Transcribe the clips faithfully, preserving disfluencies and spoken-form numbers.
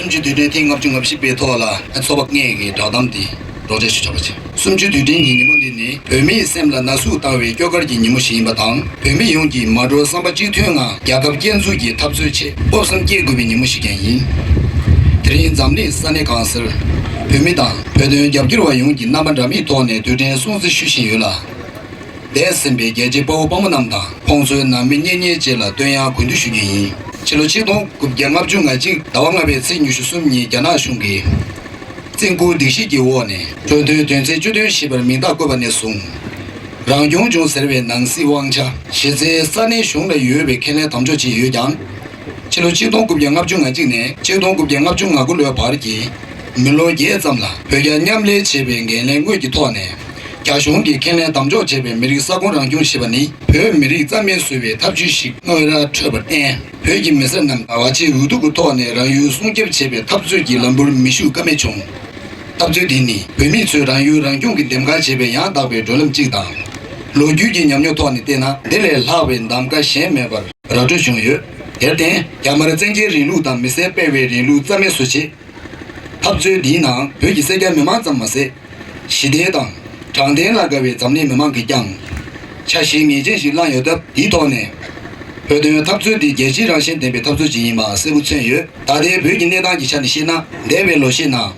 གསུམ་བཅུའི་དུས་དྲན་ཐེངས་ལྔ་བཅུ་ང་བཞི་པའི་ཐོག་ལ་ཚོགས་པ་ལྔས་ཀྱི་བསྒྲགས་གཏམ་འདི་སྒྲོག་སྦྱང་ཞུ་ཆོག་པ་བྱས། གསུམ་བཅུའི་དུས་དྲན་གྱི་ཉིན་མོ་འདི་ནི་བོད་མིའི་སེམས་ལ་ན་ཟུག་བཏང་བའི་སྐྱོ་གར་གྱི་ཉིན་མོ་ཞིག་ཡིན་པ་དང་། བོད་མི་ཡོངས་ཀྱིས་མ་གྲོས་བསམ་པ་གཅིག་མཐུན་ངང་རྒྱལ་ཁབ་སྐྱོང་ཚུལ་གྱི་འཐབ་རྩོད་ཆེད་སྤོབས་སེམས་བསྐྱེད་དགོས་པའི་ཉིན་མོ་ཞིག་ཀྱང་ཡིན། དེ་རིང་འཛམ་གླིང་ས་གནས་གང་སར་བོད་མི་དང་བོད་དོན་རྒྱབ་སྐྱོར་བ་ཡོངས་ཀྱིས་རྣམ་པ་འདྲ་མིན་ཐོག་ནས་དུས་དྲན་སྲུང་བརྩི་ཞུ་བཞིན་ཡོད་ལ། འདས་ཟིན་པའི་རྒྱལ་གཅེས་དཔའ་བོ་དཔའ་མོ་རྣམས་དང་ཁོང་ཚོའི་ནང་མི་གཉེན་ཉེ་བཅས་ལ་བསྟོད་དབྱངས་གུས་འདུད་ཞུ་རྒྱུ་ཡིན། ཕྱི་ལོ་ཆིག་སྟོང་དགུ་བརྒྱ་ལྔ་བཅུ་ང་གཅིག་ཟླ་བ་ལྔ་པའི་ཚེས་ཉི་ཤུ་གསུམ་ཉིན་རྒྱ་ནག་གཞུང་གིས་བཙན་སྐུལ་སྡིགས་གཤེགས་ཀྱི་འོག་ནས་འགྲོ་དོན་དོན་ཚན་བཅུ་བདུན་ཞེས་པར་མིང་རྟགས་བཀོད་པ་ནས་བཟུང་། རང་སྐྱོང་ལྗོངས་ཟེར་བའི་ནང་སྲིད་དབང་ཆ་གཞི་རྩའི་ས་གནས་གཞུང་ལ་ཡོད་པའི་ཁས་ལེན་དམ་འཇོག་བྱས་ཡོད་ཀྱང་། ཕྱི་ལོ་ཆིག་སྟོང་དགུ་བརྒྱ་ལྔ་བཅུ་ང་གཅིག་ནས་ཆིག་སྟོང་དགུ་བརྒྱ་ལྔ་བཅུ་ང་དགུ་ལོའི་བར་གྱི་མི་ལོ་བརྒྱད་ཙམ་ལ་བོད་རྒྱ་མཉམ་ལས་བྱེད་པའི་འགན་ལེན་དངོས་ཀྱི་ཐོག་ནས། རྒྱ་གཞུང་གིས་ཁས་ལེན་དམ་འཇོག་བྱས་པའི་མི་རིགས་ས་ཁོངས་རང་སྐྱོང་ཞེས་པ་ནི་བོད་མི་རིགས་རྩ་མེད་བཟོ་བའི་ཐབས་ཇུས་ཤིག་དངོས་ར་འཕྲོད་པར་བརྟེན། བོད་ཀྱི་མི་སེར་རྣམས་བར་ཆད་འུ་ཐུག་གི་ཐོག་ནས་རང་ཡུལ་སྲུང་སྐྱོབ་བྱེད་པའི་འཐབ་རྩོད་ཀྱི་ལམ་བུར་མི་ཞུགས་ཀ་མེད་བྱུང་། འཐབ་རྩོད་འདི་ནི་བོད་མི་ཚོས་རང་ཡུལ་རང་སྐྱོང་གི་འདེམས་ཀ་བྱེད་པའི་ཡང་དག་པའི་བགྲོད་ལམ་གཅིག་དང་། ལོ་རྒྱུས་ཀྱི་ཉམས་མྱོང་ཐོག་ནས་བལྟས་ན་འདི་ལས་ལྷག་པའི་གདམ་ག་གཞན་མེད་པར་ར་སྤྲོད་བྱུང་ཡོད། དེར་བརྟེན་རྒྱ་དམར་བཙན་རྒྱལ་རིང་ལུགས་དང་མི་སེར་སྤེལ་བའི་རིང་ལུགས་རྩ་མེད་བཟོ་ཆེད། འཐབ་རྩོད་འདིའི་ནང་བོད་ཀྱི་སེར་སྐྱ་མི་མང་ཙམ་མ་ཟད། ཞི་བདེ་དང་དྲང་བདེན་ལ་དགའ་བའི་འཛམ་གླིང་མི་མང་གིས་ཀྱང་འཆར་གཞི་ངེས་ཅན་ཞིག་བླངས་ཡོད་སྟབས། དེའི་ཐོག་ནས་བོད་དོན་འཐབ་རྩོད་འདི་རྒྱལ་སྤྱིའི་རང་བཞིན་ལྡན་པའི་འཐབ་རྩོད་ཅིག་ཡིན་པ་གསལ་པོ་མཚོན་ཡོད། ད་ལྟའི་བོད་ཀྱི་གནས་སྟངས་ཀྱི་ཆ་ནས་བཤད་ན། འདས་པའི་ལོ་ཤས་ནང་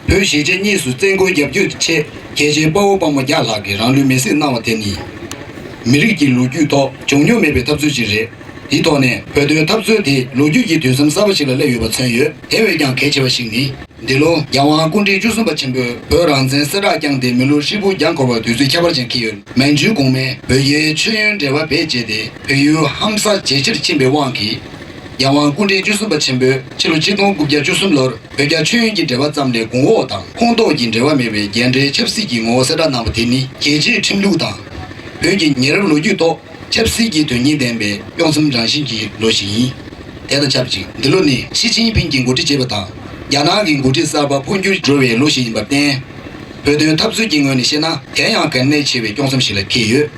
བོད་གཞིས་བྱེས་གཉིས་སུ་བཙན་རྒོལ་རྒྱབ་སྐྱོར་ཆེད་རྒྱལ་གཅེས་དཔའ་བོ་དཔའ་མོ་བརྒྱ་ལྷག་གིས་རང་ལུས་མེར་སྲེག་གནང་བ་དེ་ནི། མི་རིགས་ཀྱི་ལོ་རྒྱུས་ཐོག་བྱུང་མྱོང་མེད་པའི་འཐབ་རྩོད་ཅིག་རེད། དེའི་ཐོག་ནས་བོད་དོན་འཐབ་རྩོད་དེ་ལོ་རྒྱུས་ཀྱི་དུས་མཚམས་གསར་པ་ཞིག་ལ་སླེབས་ཡོད་པ་མཚོན་ཡོད། དེ་བས་ཀྱང་གལ་ཆེ་བ་ཞིག་ནི། འདི་ལོ་རྒྱལ་དབང་སྐུ་ཕྲེང་བཅུ་གསུམ་པ་ཆེན་པོས་བོད་རང་བཙན་གསལ་བསྒྲགས་བསྐྱངས་ཏེ་མི་ལོ་ཧྲིལ་པོ་བརྒྱ་འཁོར་བར་དུས་ཚོད་ཁྱད་པར་ཅན་འཁེལ་ཡོད། མན་ཇུའི་གོང་མས་བོད་རྒྱའི་མཆོད་ཡོན་འབྲེལ་བ་བེད་སྤྱད་དེ་བོད་ཡུལ་ཧམ་ས་ཇེ་ཆེར་ཕྱིན་པའི་དབང་གིས། རྒྱལ་དབང་སྐུ་ཕྲེང་བཅུ་གསུམ་པ་ཆེན་པོས་ཕྱི་ལོ་ཆིག་སྟོང་དགུ་བརྒྱ་བཅུ་གསུམ་ལོར་བོད་རྒྱ་མཆོད་ཡོན་གྱི་འབྲེལ་བ་ཙམ་ལས་གོང་འོག་དང་ཁོངས་གཏོགས་ཀྱི་འབྲེལ་བ་མེད་པའི་རྒྱལ་འབྲེལ་ཆབ་སྲིད་ཀྱི་ངོ་བོ་གསལ་བསྒྲགས་གནང་བ་དེ་ནི་རྒྱལ་སྤྱིའི་ཁྲིམས་ལུགས་དང་། བོད་ཀྱི་ཉེ་རབས་ལོ་རྒྱུས་ཐོག་ཆབ་སྲིད་ཀྱི་དོན་སྙིང་ལྡན་པའི་དཀྱོག་མཚམས་རང་བཞིན་གྱི་ལོ་ཞིག་ཡིན། དེ་དང་ཆབས་ཅིག་འདི་ལོ་ནི་ཞི་ཅིན་ཕིང་གིས་འགོ་ཁྲིད་བྱས་པ་དང་རྒྱ་ནག་གི་འགོ་ཁྲིད་གསར་པ་འཕོ་འགྱུར་འགྲོ་བའི་ལོ་ཞིག་ཡིན་པར་བརྟེན། བོད་དོན་འཐབ་རྩོད་ཀྱི་ངོས་ནས་བཤད་ན་དེ་ཡང་གལ་གནད་ཆེ་བའི་དཀྱོག་མཚམས་ཤིག་ལ་འཁེལ་ཡོད།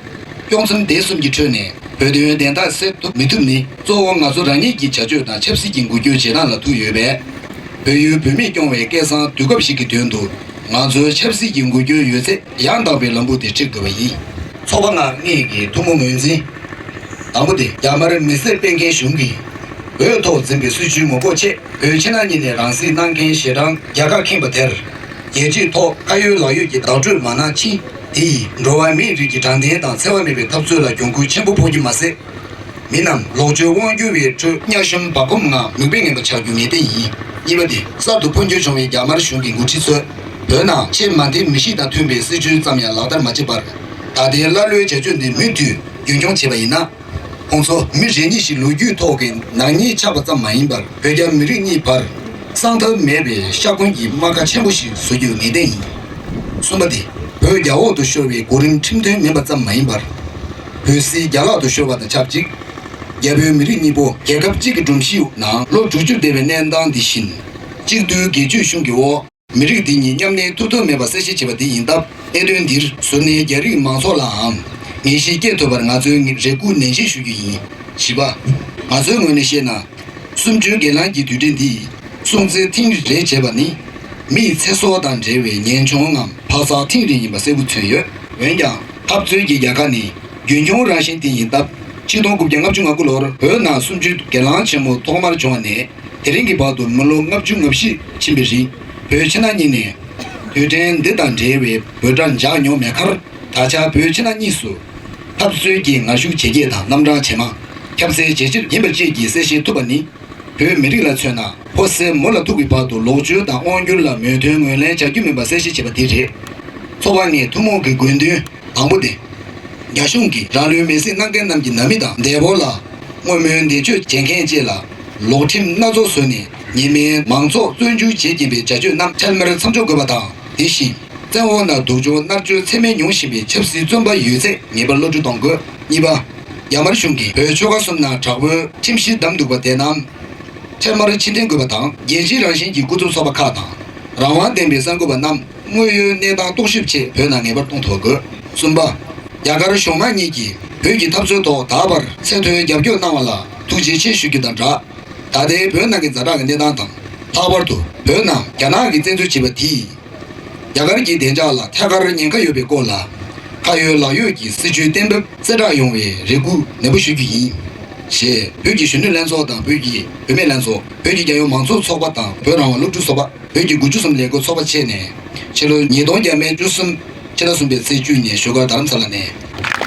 དཀྱོག་མཚམས་དེ་གསུམ་གྱི་ཁྲོད་ནས་བོད་དོན་བདེན་མཐའ་གསལ་ཐུབ་མི་ཐུབ་ནི་གཙོ་བོ་ང་ཚོ་རང་ཉིད་ཀྱི་བྱ་སྤྱོད་དང་ཆབ་སྲིད་ཀྱི་འགུལ་སྐྱོད་བྱེད་སྟངས་ལ་ཐུག་ཡོད་པས། བོད་ཡུལ་བོད་མིས་སྐྱོང་བའི་སྐལ་བཟང་དུས་སྐབས་ཤིག་གི་དོན་དུ་ང་ཚོའི་ཆབ་སྲིད་ཀྱི་འགུལ་སྐྱོད་ཡོད་ཚད་ཡང་དག་པའི་ལམ་བུ་དེ་འཁྲིད་དགོས་པ་ཡིན། ཚོགས་པ་ལྔ་ངེད་ཀྱི་ཐུན་མོང་ངོས་འཛིན། དང་པོ་དེ་རྒྱ་དམར་མི་སེར་སྤེལ་མཁན་གཞུང་གིས་འོས་ཐོག་འཛིན་པའི་སྲིད་བྱུས་ངོ་ལྐོག་ཆེད་བོད་ཕྱི་ནང་གཉིས་ནས་རང་སྲིད་གནང་མཁན་ཞལ་གྲངས་བརྒྱ་ཁ་ཁེངས་པ་དེར། རྒྱལ་སྤྱིའི་ཐོག་ཁ་ཡོད་ལག་ཡོད་ཀྱི་བདག་སྤྲོད་མ་གནང་ཕྱིན། དེ་ཡིས་འགྲོ་བ་མིའི་རིགས་ཀྱི་དྲང་བདེན་དང་འཚེ་བ་མེད་པའི་འཐབ་རྩོད་ལ་གྱོང་གུན་ཆེན་པོ་ཕོག་རྒྱུ་མ་ཟད། མི་རྣམས་ལོག་སྤྱོད་དབང་སྒྱུར་བའི་ཁྲོད་གཉའ་ཤུམ་བག་འཁུམས་ངང་མིག་དཔེ་ངན་པ་ཆགས་རྒྱུ་ངེས་གཏན་ཡིན། གཉིས་པ་དེ་གསར་དུ་འཕོ་འགྱུར་བྱུང་བའི་རྒྱ་དམར་གཞུང་གི་འགོ་ཁྲིད་ཚོས་བོད་ནང་ཆེས་མ་མཐའི་མི་གཤིས་དང་མཐུན་པའི་སྲིད་བྱུས་ཙམ་ཡང་ལག་བསྟར་མ་བྱས་པར། ད་ལྟའི་ཀླ་ཀློའི་བྱ་སྤྱོད་འདི་མུ་མཐུད་རྒྱུན་འཁྱོངས་བྱས་པ་ཡིན་ན། ཁོང་ཚོ་མི་རེ་གཉིས་ཤིག་ལོ་རྒྱུས་ཐོག་གི་ནག་ཉེས་ཆགས་པ་ཙམ་མ་ཡིན་པར་བོད་རྒྱ་མི་རིགས་གཉིས་བར་སངས་ཐབས་མེད་པའི་ཤ་འཁོན་གྱི་རྨ་ཁ་ཆེན་པོ་ཞིག་བཟོ་རྒྱུ་ངེས་གཏན་ཡིན། གསུམ་པ་དེ་བོད་རྒྱ་འོག་ཏུ་ཤོར་བའི་གོ་རིམ་ཁྲིམས་མཐུན་མིན་པ་ཙམ་མ་ཡིན་པར། བོད་སིལ་རྒྱ་ལག་ཏུ་ཤོར་བ་དང་ཆབས་ཅིག་རྒྱ་བོད་མི་རིགས་གཉིས་པོ་རྒྱལ་ཁབ་གཅིག་གི་སྒྲོམ་གཞིའི་ནང་ལོ་དྲུག་ཅུ་འདས་པའི་གནས་སྟངས་འདི་བཞིན་གཅིག་སྡུད་སྒེར་གཅོད་གཞུང་གི་འོག་མི་རིགས་འདི་གཉིས་མཉམ་གནས་ཐུབ་ཐབས་མེད་པ་གསལ་བཤད་བྱས་པ་འདི་ཡིན་སྟབས། གནད་དོན་འདིར་གཟུར་གནས་རྒྱ་རིགས་མང་ཚོགས་ལའང་ངེས་ཤེས་སྐྱེ་ཐུབ་པར་ང་ཚོས་རེ་སྐུལ་ནན་བཞིན་ཞུ་རྒྱུ་ཡིན། བཞི་པ། ང་ཚོའི་ངོས་ནས་བཤད་ན། གསུམ་བཅུའི་སྒེར་ལངས་ཀྱི་དུས་དྲན་འདི་སྲུང་བརྩི་ཐེངས་རེ་བྱས་པ་ནི། མིའི་ཚེ་སྲོག་དང་འབྲེལ་བའི་ཉེན་མཆོང་ངམ་འཕག་འཚག་ཐེངས་རེ་ཡིན་པ་གསལ་པོ་མཚོན་ཡོད། འོན་ཀྱང་འཐབ་རྩོད་ཀྱི་རྒྱལ་ཁ་ནི་རྒྱུན་འཁྱོངས་རང་བཞིན་དེ་ཡིན་སྟབས། ཆིག་སྟོང་དགུ་བརྒྱ་ལྔ་བཅུ་ང་དགུ་ལོར་བོད་ནང་གསུམ་བཅུའི་སྒེར་ལངས་ཆེན་མོ་ཐོག་མར་བྱུང་བ་ནས། དེ་རིང་གི་བར་དུ་མི་ལོ་ལྔ་བཅུ་ང་བཞི་ཕྱིན་པའི་རིང་། བོད་ཕྱི་ནང་གཉིས་ནས་དུས་དྲན་འདི་དང་འབྲེལ་བའི་འབོད་སྒྲ་འཇགས་མྱོང་མེད་ཁར། ད་ཆ་བོད་ཕྱི་ནང་གཉིས་སུ་འཐབ་རྩོད་ཀྱི་ངར་ཤུགས་ཇེ་རྒྱས་དང་རྣམ་གྲངས་ཇེ་མང་། ཁྱབ་ཚད་ཇེ་ཆེར་ཕྱིན་པ་བཅས་ཀྱིས་གསལ་བཤད་ཐུབ་པ་ནི། བོད་མི་རིགས་ལ་མཚོན་ན། ཕོ་གསེར་མོ་ལ་ཐུག་པའི་བར་དུ་ལོག་སྤྱོད་དང་དབང་སྒྱུར་ལ་མོས་མཐུན་ངོས་ལེན་བྱ་རྒྱུ་མིན་པ་གསལ་བཤད་བྱས་པ་དེ་རེད། ཚོགས་པ་ལྔའི་ཐུན་མོང་གི་དགོས་འདུན། དང་པོ་དེ། རྒྱ་གཞུང་གིས་རང་ལུས་མེར་སྲེག་གནང་མཁན་རྣམས་ཀྱི་ནང་མི་དང་འདས་པོ་ལ་བསྔོ་སྨོན་འདས་མཆོད་བྱེད་མཁན་བཅས་ལ་ལོག་ཁྲིམས་སྣ་ཚོགས་བཟོས་ནས་ཉེས་མེད་མང་ཚོགས་བཙོན་འཇུག་བྱེད་ཀྱིན་པའི་བྱ་སྤྱོད་རྣམས་འཕྲལ་མར་མཚམས་འཇོག་དགོས་པ་དང་། དེ་བཞིན་བཙན་འོག་ན་སྡུག་སྦྱོང་མནར་གཅོད་ཚད་མེད་མྱོང་བཞིན་པའི་ཆབ་སྲིད་བཙོན་པ་ཡོད་ཚད་ངེས་པར་གློད་བཀྲོལ་གཏོང་དགོས། གཉིས་པ། རྒྱ་དམར་གཞུང་གིས་བོད་ཆོལ་ཁ་གསུམ་ནང་དྲག་པོའི་ཁྲིམས་གཞི་བསྡམས་འདུག་པ་དེ་རྣམས་འཕྲལ་མར་ཕྱིར་འཐེན་དགོས་པ་དང་། རྒྱལ་སྤྱིའི་རང་བཞིན་གྱི་སྐུ་ཚབ་ཚོགས་པ་ཁག་དང་རང་དབང་ལྡན་པའི་གསར་འགོད་པ་རྣམས། དངོས་ཡོད་གནས་སྟངས་རྟོག་ཞིབ་ཆེད་བོད་ནང་ངེས་པར་གཏོང་ཐུབ་དགོས། གསུམ་པ། རྒྱ་གར་གཞུང་མང་གཉིས་ཀྱིས་བོད་ཀྱི་འཐབ་རྩོད་ཐོག་ད་བར་ཚད་མཐོའི་རྒྱབ་སྐྱོར་གནང་བ་ལ་ཐུགས་རྗེ་ཆེ་ཞུ་རྒྱུ་དང་སྦྲགས། ད་ལྟའི་བོད་ནང་གི་ཛ་དྲག་གི་གནས་སྟངས་དང་ ལྷག་པར་དུ་བོད་ནང་རྒྱ་ནག་གིས་བཙན་འཛུལ་བྱས་པ་དེས། རྒྱ་གར་གྱི་བདེ་འཇགས་ལ་ཐད་ཀར་ཉེན་ཁ་ཡོད་པའི་སྐོར་ལ། ཁ་ཡོད་ལག་ཡོད་ཀྱི་སྲིད་བྱུས་གཏན་འབེབས་གསལ་བསྒྲགས་ཡོང་བའི་རེ་སྐུལ་ནན་པོ་ཞུ་རྒྱུ་ཡིན། ཞེས་བོད་ཀྱི་གཞོན་ནུ་ལྷན་ཚོགས་དང་བོད་ཀྱི་བུད་མེད་ལྷན་ཚོགས། བོད་ཀྱི་རྒྱལ་ཡོངས་མང་གཙོ་ཚོགས་པ་དང་བོད་རང་དབང་སློབ་ཕྲུག་ཚོགས་པ། བོད་ཀྱི་དགུ་བཅུ་གསུམ་ལས་འགུལ་ཚོགས་པ་བཅས་ནས། ཕྱི་ལོ་ཉིས་སྟོང་བརྒྱ་མེད་བཅུ་གསུམ། ཕྱི་ཟླ་གསུམ་པའི་ཚེས་བཅུ་ཉིན་བཞུགས་སྒར་རྡ་རམ་ས་ལ་ནས།